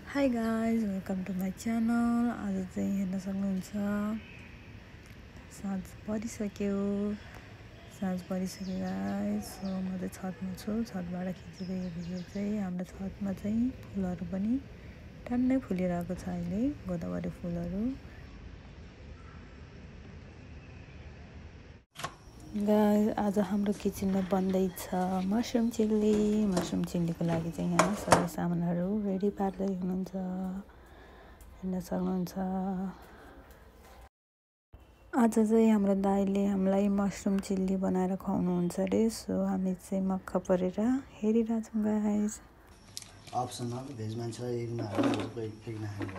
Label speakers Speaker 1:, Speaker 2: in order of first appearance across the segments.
Speaker 1: High guys welcome to my channel. आज चाहिँ हेर्न सक्नुहुन्छ साँझ परिसक्यो गाइज। सो म चाहिँ छतमा छु, छतबाट खिचेको यो भिडियो चाहिँ। हाम्रो छतमा चाहिँ फुलहरू पनि टन्नै फुलिरहेको छ अहिले, गोदावरी फुलहरू। गाइज आज हाम्रो किचनमा बन्दैछ मसरुम चिल्लीको लागि चाहिँ यहाँ सबै सामानहरू रेडी पार्दै हुनुहुन्छ, हेर्न सक्नुहुन्छ। आज चाहिँ हाम्रो दाइले हामीलाई मसरुम चिल्ली बनाएर खुवाउनुहुन्छ अरे। सो हामी चाहिँ मक्ख परेर हेरिरहेछौँ गाइज।
Speaker 2: अप्सनल भेज मान्छ एकमा हाल्नु, एक नखानु।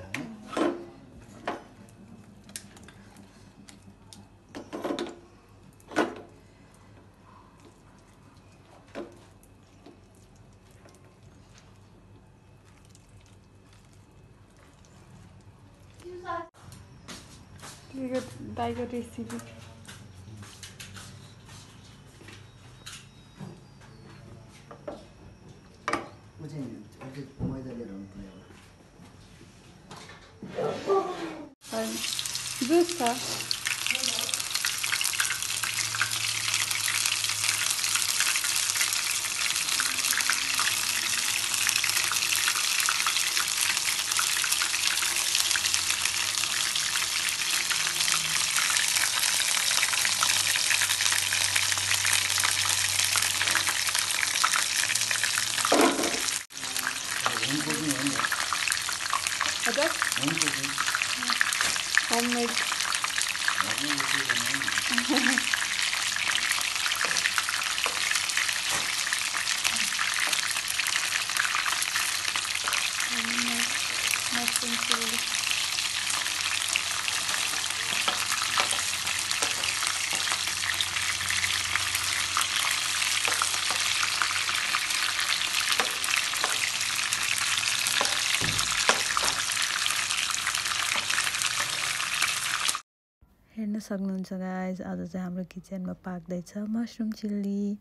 Speaker 1: दाइको रेसिपी
Speaker 2: मैदा लिएर आउनु पर्यो।
Speaker 1: जुस छ। Homemade. Mushroom chili. हेर्न सक्नुहुन्छ गाइज, आज चाहिँ हाम्रो किचनमा पाक्दैछ मसरुम चिल्ली।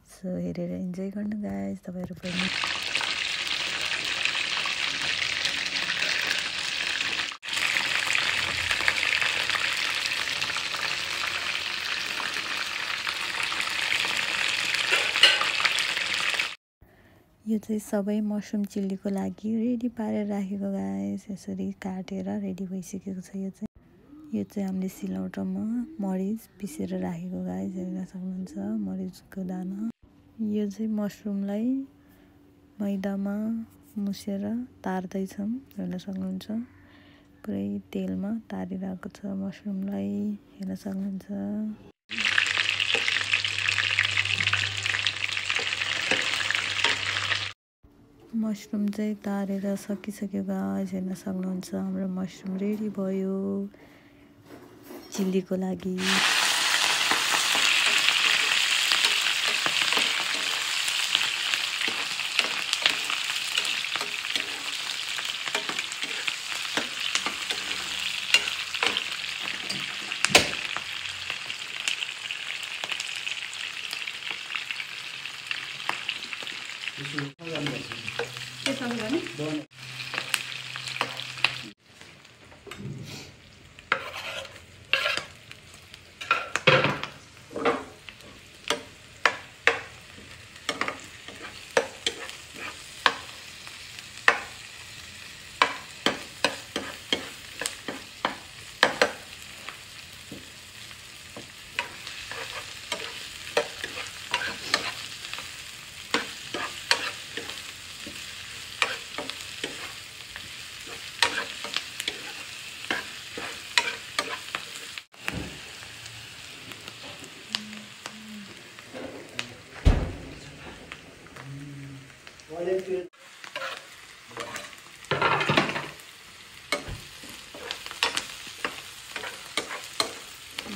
Speaker 1: सो हेरेर इन्जोय गर्नु गाइज तपाईँहरू पनि। यो चाहिँ सबै मसरुम चिल्लीको लागि रेडी पारेर राखेको गाइज। यसरी काटेर रेडी भइसकेको छ। यो चाहिँ हामीले सिलौटोमा मरिच पिसेर राखेको गाइज, हेर्न सक्नुहुन्छ मरिचको दाना। यो चाहिँ मसरुमलाई मैदामा मुसेर तार्दैछौँ, हेर्न सक्नुहुन्छ। पुरै तेलमा तारिरहेको छ मसरुमलाई, हेर्न सक्नुहुन्छ। मसरुम चाहिँ तारेर सकिसक्यो गाइज, हेर्न सक्नुहुन्छ। हाम्रो मसरुम रेडी भयो चिल्लीको लागि।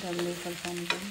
Speaker 1: डल्लै खोर्सानी पनि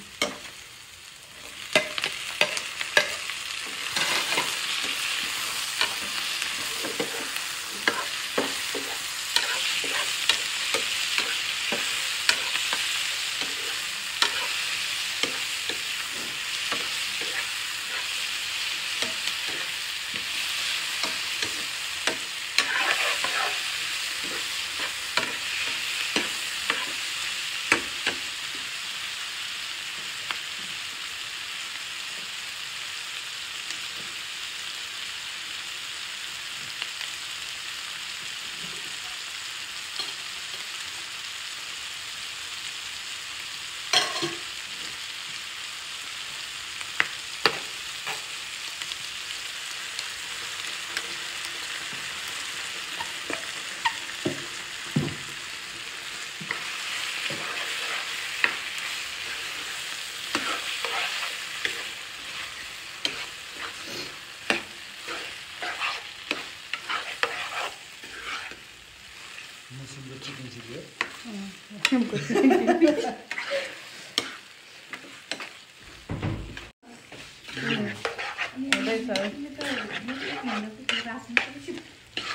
Speaker 2: मुसुमको चिकन चिल्ली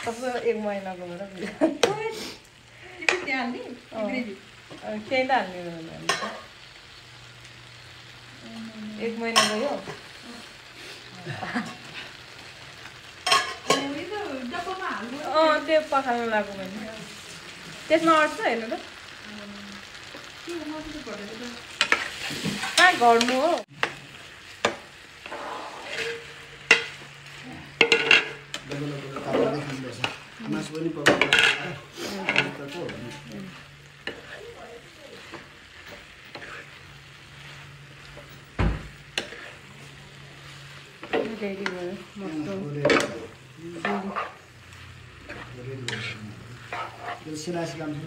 Speaker 1: कस्तो 1 महिनाको भएर केही त हाल्ने 1 महिना गयो त्यो पखाल्नु लाग्यो भने त्यसमा अट्छ हेर्नु त कहाँ घर्नु हो
Speaker 2: मासु पनि पकाउँछ
Speaker 1: रेडी भयो
Speaker 2: सिलासी काम छ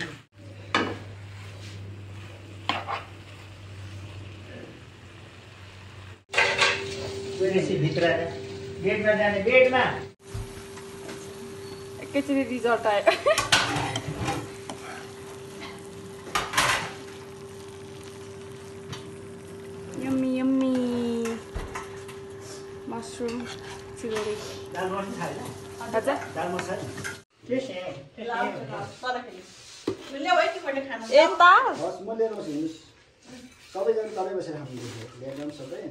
Speaker 2: भित्र बेडमा जाने बेडमा
Speaker 1: एकैचोटि रिजल्ट आयो यम्मी यम्मी मसरुम चिल्ली हजुर यता
Speaker 2: म लिएर बस्छु हेर्नुहोस् सबैजना तलै बसेर खानुहुन्छ लिएर जानु सबै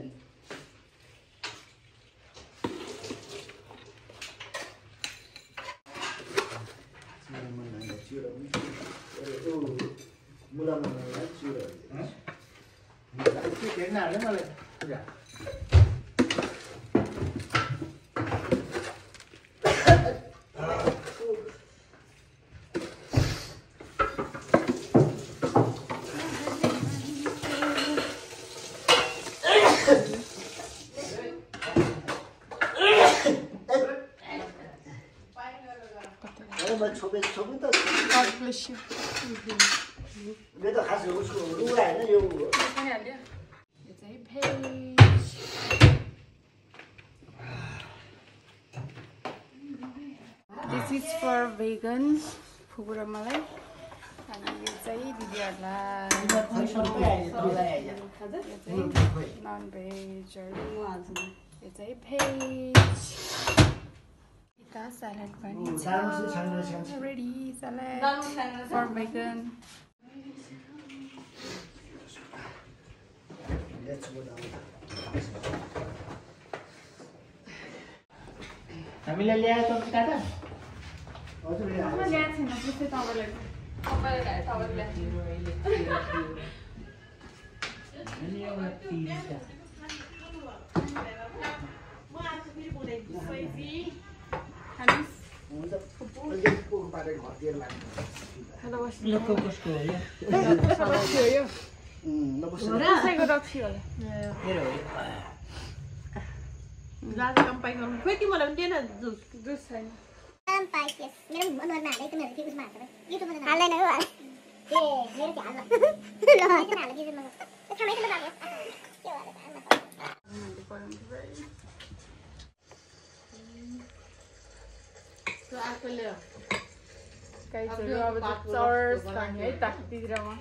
Speaker 1: This is for vegans, फुपूर मलाई अनि यो चाहिँ दिदीहरुलाई नन भेज यो चाहिँ भेज इता सलाड पनि छ रेडी सलाड for vegan
Speaker 2: हामीलाई ल्याएको त काटा
Speaker 1: हजुर ल्याएको छैन त्यस्तै तपाईलाई ल्याए तपाईले
Speaker 2: अनि एउटा पिज्जा
Speaker 1: म आज फेरि बोलेको स्पाइसी हेलो
Speaker 2: लोको कसको हो यो
Speaker 1: कसैको रक्सी होला
Speaker 2: मेरो हो
Speaker 3: राजा कम पाइ गर्नु खोइ तिमीलाई पनि दिएन
Speaker 1: जुस छैन
Speaker 4: काम पाइ यस मेरो अनुहारमा हाले तिमीहरु के उसमा हाल्छ युट्युबमा हाल्दैन हो ए मेरो के हाल्न ल किन हाल्नु युट्युबमा खामै त लाग्यो के होला
Speaker 3: सो आफैले
Speaker 1: गाइजहरु अब चर्स खाने है त दिदीरामा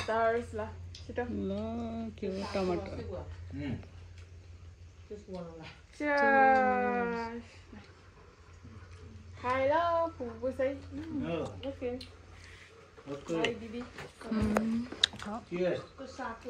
Speaker 1: चर्स ल छिटो ल के हो टमाटर Cheers. Hello, Pupusay. Okay. Hi, Didi.
Speaker 2: Cheers.
Speaker 3: तो साफ